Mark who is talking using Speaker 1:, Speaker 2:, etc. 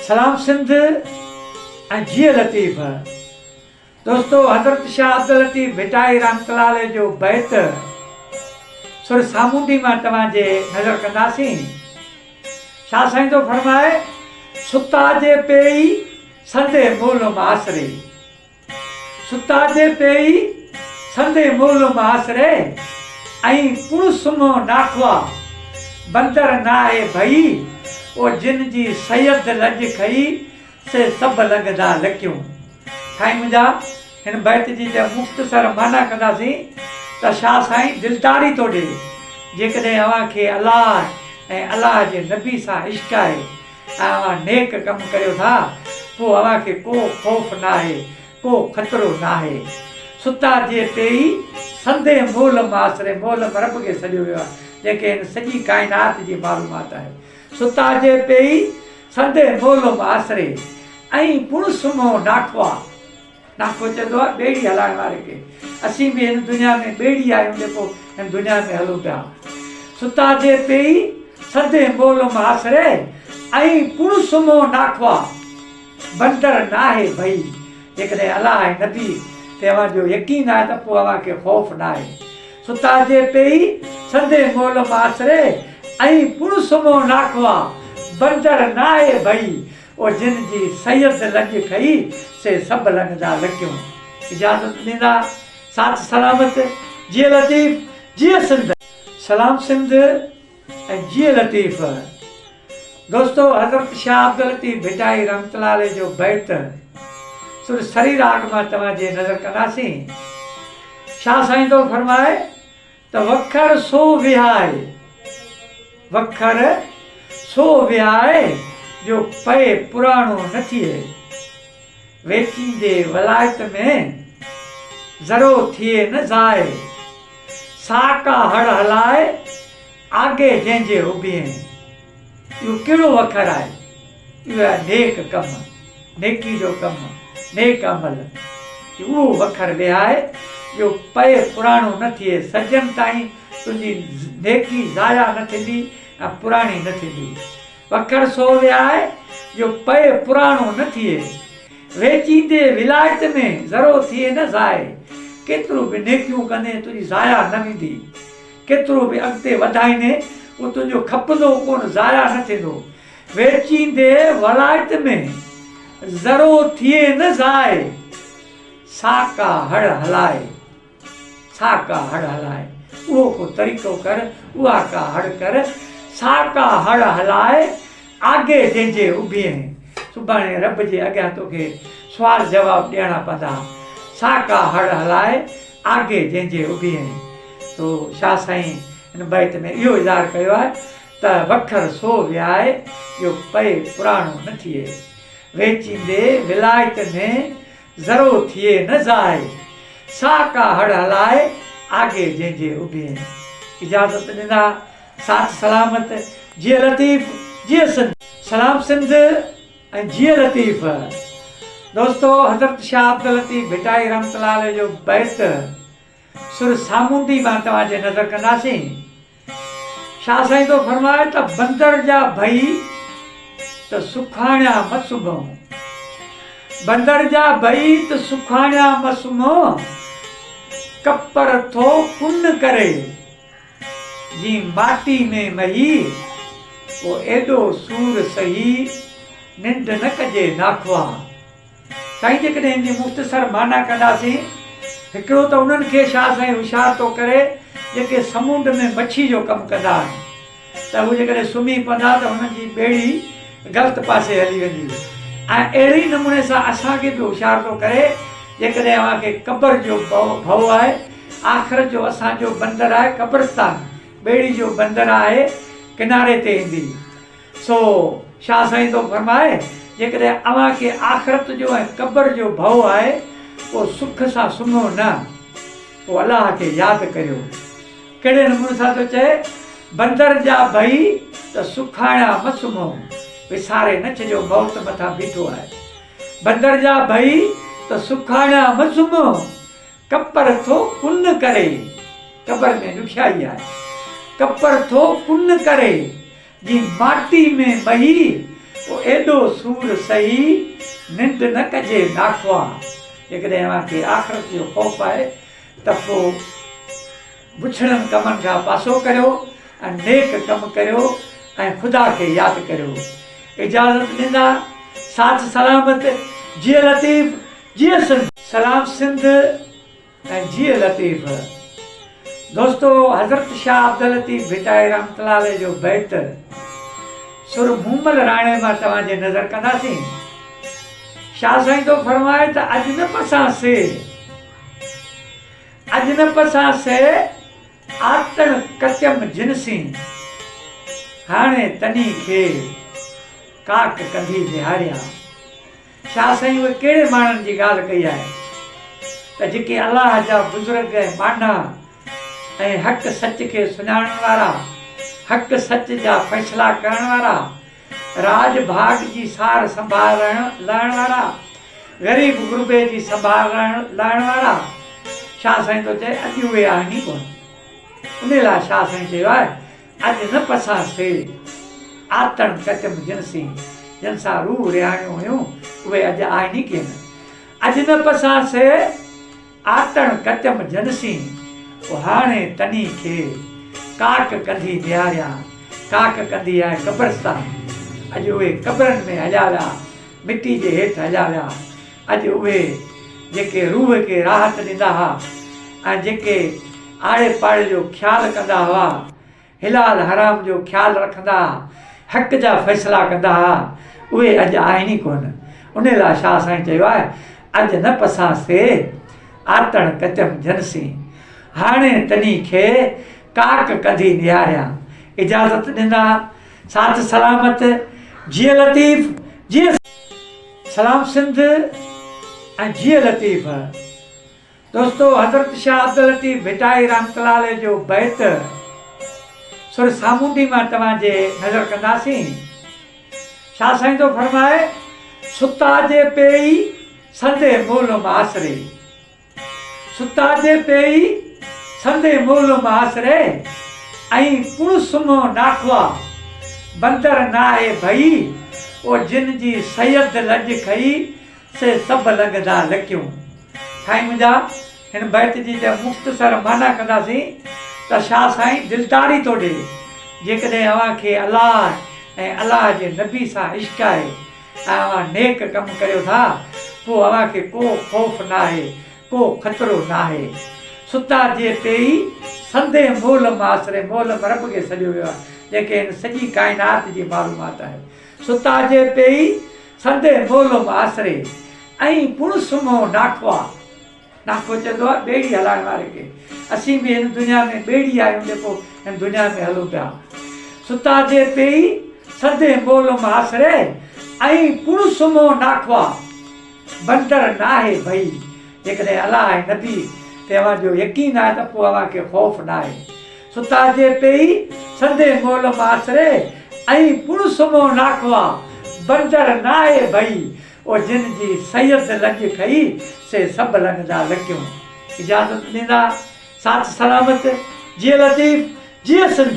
Speaker 1: سلام سنڌ ۽ جيئي لطيف. دوستو حضرت شاهه عبداللطيف ڀٽائي رحمت الله عليه جو بيت سر سامونڊي مان توهان جي نظر ڪنداسين. شاهه سائين ٿو فرمائي، ستا جي پيئي سندي مول معاصري. ستا جي پيئي سندي مول معاصري ۽ پڻ سمهو ناکوا بندر ناهي ڀئي او جن جي سيد لڄ کئي سي سڀ لنگهندا لڪيون. سائين منهنجا هن بيت جي جي مختصر معنيٰ ڪنداسين ته شاهه سائين دلداري ٿو ڏئي جيڪڏهن اوهان کي الله ۽ الله جي نبي سان عشق آهي ۽ اوهان نيڪ ڪم ڪريو ٿا پوء اوهان کي ڪو خوف ناهي ڪو خطرو ناهي. ستا جي پيئي سندي مول معاصري مول رب کي سڏيو ويو آهي جنهن کي هن سڄي ڪائنات جي معلومات آهي. ستا جي پيئي سندي مول معاصري ۽ پڻ سمهو ناکوا. ناکو چئبو آهي ٻيڙي هلائڻ واري کي. اسين به هن دنيا ۾ ٻيڙي آهيون جيڪو هن دنيا ۾ هلون پيا. ستا جي پيئي سندي مول معاصري ۽ پڻ سمهو ناکوا. بندر ناهي ڀئي. جيڪڏهن الله ۽ نبي تي اوهان جو يقين آهي ته پوء اوهان کي خوف ناهي. ستا جي پيئي سندي مول معاصري ۽ پڻ سمهو ناکوا. بندر ناهي ڀئي. او جن جي سيد لڄ کئي سي سڀ لنگهندا لڪيون. اجازت ڏيندا. ساٿ سلامت. جيئي لطيف. جيئي سنڌ. سلام سنڌ ۽ جيئي لطيف. دوستو حضرت شاهه عبداللطيف ڀٽائي رحمت الله عليه جو بيت سر سري راڳ مان توهان جي نظر ڪنداسين. شاهه سائين ٿو فرمائي ته وکر سو وهائي، وکر سو وهائي جو پئي پراڻو نه ٿئي. ويچيندي ولايت ۾ ذرو ٿئي نه ضائع. سا ڪا هڙ هلائي آگي جنهن جي اڀيين. اهو ڪهڙو وکر آهي؟ اهو آهي نيڪ ڪم، نيڪي جو ڪم، نيڪ عمل. اهو وکر وهائي جو پئي پراڻو نه ٿئي، صدين تائين تنهنجي نيڪي ضايع نه ٿيندي ۽ پراڻي نه ٿيندي. وکر سو وهائي جو پئي پراڻو نه ٿئي. ويچيندي ولايت ۾ ذرو ٿئي نه ضايع. ڪيترو به نيڪيون ڪندين تنهنجي ضايع نه ويندي. ڪيترو به اڳتي وڌائيندين اهو تنهنجو کپندو ڪونه، ضايع نه ٿيندو. ويچيندي ولايت ۾ ذرو ٿئي نه ضايع، سا ڪا هڙ هلائي، سا ڪا هڙ هلائي. اهو ڪو طريقو ڪر، اها ڪا هڙ ڪر، سا ڪا هڙ هلائي، آگي جنهن جي اڀيين، سڀاڻي رب جي اڳيان توکي سوال جواب ڏيڻا پوندا. سا ڪا هڙ هلائي، آگي جنهن جي اڀيين. تو شاهه سائين هن بيت ۾ اهو اظهار ڪيو آهي ته وکر سو ويائي جو پئي پراڻو نه ٿئي. ويچيندي ولايت ۾ ذرو ٿئي نه ضائع. سا ڪا هڙ هلائي، آگي جنهن جي اڀيين. اجازت ڏيندا. ساٿ سلامت جيئي لطيف جيئي سنڌ. سلام سنڌ ۽ جيئي لطيف. دوستو حضرت شاهه عبداللطيف ڀٽائي رحمت الله عليه جو بيت سر سامونڊي مان توهان جي نظر ڪنداسين. شاهه سائين ٿو فرمائي ته بندر جا ڀئي ته سکاڻيا م سمهو. بندر جا ڀئي ته سکاڻيا م سمهو ڪپر ٿو ڪن ڪري. جي ماٽي ۾ مهي، ڪو ايڏو سور سهي، ننڊ نه ڪجي ناکوا. سائين جيڪڏهن ان جي مختصر معنيٰ ڪنداسين، هڪڙو ته انهن کي شاهه سائين هوشيار ٿو ڪري، جيڪي سمونڊ ۾ مڇي جو ڪم ڪندا آهن. ته هو جيڪڏهن سمهي پوندا ته هنن جي ٻيڙي غلط پاسي هلي ويندي ۽ اهڙي ئي نموني سان اسان کي به هوشيار ٿو ڪري جيڪڏهن اوهان کي قبر جو ڀؤ آهي آخرت جو اسان جو بندر آهي قبرستان ٻيڙي جو بندر آهي ڪناري تي ايندي سو شاهه سائين ٿو فرمائي جيڪڏهن اوهان کي آخرت جو ۽ قبر جو ڀؤ آهي پوء سک سان سمهو نه پوء الله کي ياد ڪريو. ڪهڙي نموني سان ٿو چئي، بندر جا ڀئي ته سکاڻيا م سمهو، وساري نه ڇڏيو موت مٿان بيٺو آهي. بندر جا ڀئي ته سکاڻيا م سمهو، ڪپر ٿو ڪن ڪري، قبر ۾ ڏکيائي آهي. ڪپر ٿو ڪن ڪري، جي ماٽي ۾ مهي، او ايڏو. ايڏو سور سهي ننڊ نه ڪجي ناخوا. جيڪڏهن اوهان کي آخرت جو خوف آهي ته پوء بڇڙن ڪمن کان پاسو ڪريو ۽ نيڪ ڪم ڪريو ۽ خدا کي ياد ڪريو. اجازت ڏيندا. ساٿ سلامت. جيئي لطيف. جيئي سنڌ. سلام سنڌ ۽ جيئي لطيف. دوستو حضرت شاهه عبداللطيف ڀٽائي رحمت الله عليه جو بيت سر مومل راڻي مان توهان جي نظر ڪنداسين. شاهه سائين ٿو فرمائي ته اڄ نه پسان سي اڄ نه پسان سي آتڻ ڪتيم جن سين هاڻي تني کي ڪاڪ ڪنڌي نهاريان. شاهه سائين اهي ڪهڙي ماڻهن جي ڳالهه ڪئي آهي ته جيڪي الله جا بزرگ ۽ ٻانها ۽ حق سچ کي سڃاڻڻ وارا، حق سچ جا فيصلا ڪرڻ وارا، راڄ ڀاڳ جي سار سنڀال لهڻ وارا، غريب غربي جي سنڀال لهڻ وارا، شاهه سائين ٿو چئي اڄ اهي آهن ئي ڪونه. انهي لاء شاهه سائين چيو آهي. اڄ نه پسان سي، آتڻ ڪتيم جن سين، جن سان روح رهاڻيون هيون، اهي اڄ آهن ئي ڪين. اڄ نه پسان سي، آتڻ ڪتيم جن سين، او هاڻي تني کي، ڪاڪ ڪنڌي نهاريان، ڪاڪ ڪنڌي آهي قبرستان، اڄ اهي قبرن ۾ هليا ويا، مٽي جي هيٺ هليا ويا، اڄ اهي جيڪي روح کي راحت ڏيندا ها ۽ جيڪي آڙي پاڙي جو خيال ڪندا هئا، حلال حرام جو خيال رکندا ها، حق جا فيصلا ڪندا ها، اهي اڄ آهن ئي ڪونه. انهي لاء شاهه سائين چيو آهي، اڄ نه پسان سي، آتڻ ڪتيم جن سين. هاڻي تني کي، ڪاڪ ڪنڌي نهاريان. اجازت ڏيندا. ساٿ سلامت. جيئي لطيف، جيئي. سلام سنڌ ۽ جيئي لطيف. دوستو حضرت شاهه عبداللطيف ڀٽائي رحمت الله عليه جو بيت سر سامونڊي مان توهان جي نظر ڪنداسين. شاهه سائين ٿو فرمائي، ستا جي پيئي سندي مولم آسري. ستا جي پيئي سندي مولم آسري ۽ پڻ سمهو ناکوا بندر ناهي ڀئي او جن جي سيد لڄ کئي سي سڀ لنگهندا لڪيون. سائين منهنجا هن بيت جي جي مختصر معنيٰ ڪنداسين ته شاهه سائين دلداري ٿو ڏي جيڪڏهن اوهان کي الله ۽ الله جي نبي سان عشق آهي ۽ اوهان نيڪ ڪم ڪريو ٿا، پوء اوهان کي ڪو خوف ناهي، ڪو خطرو ناهي. ستا جي پيئي، سندي مول معاشري، مول رب کي سڏيو ويو آهي، جنهن کي هن سڄي ڪائنات جي معلومات آهي. ستا جي پيئي، سندي مول معاشري، ۽ پڻ سمهو ناکوا. ناکو چوندو آهي ٻيڙي هلائڻ واري کي. اسين به هن دنيا ۾ ٻيڙي آهيون جيڪو هن دنيا ۾ هلون پيا. ستا جي پيئي سندي مولم آسري ۽ پڻ سمهو ناکوا بندر ناهي ڀئي. جيڪڏهن الله ۽ نبي تي اوهان جو يقين آهي ته پوء اوهان کي خوف ناهي. ستا جي پيئي سندي مولم آسري ۽ پڻ سمهو ناکوا بندر ناهي ڀئي. او جن جي سيد لڄ کئي، سي سڀ لنگهندا لڪيون. اجازت ڏيندا. ساٿ سلامت. جيئي لطيف، جيئي سنڌ.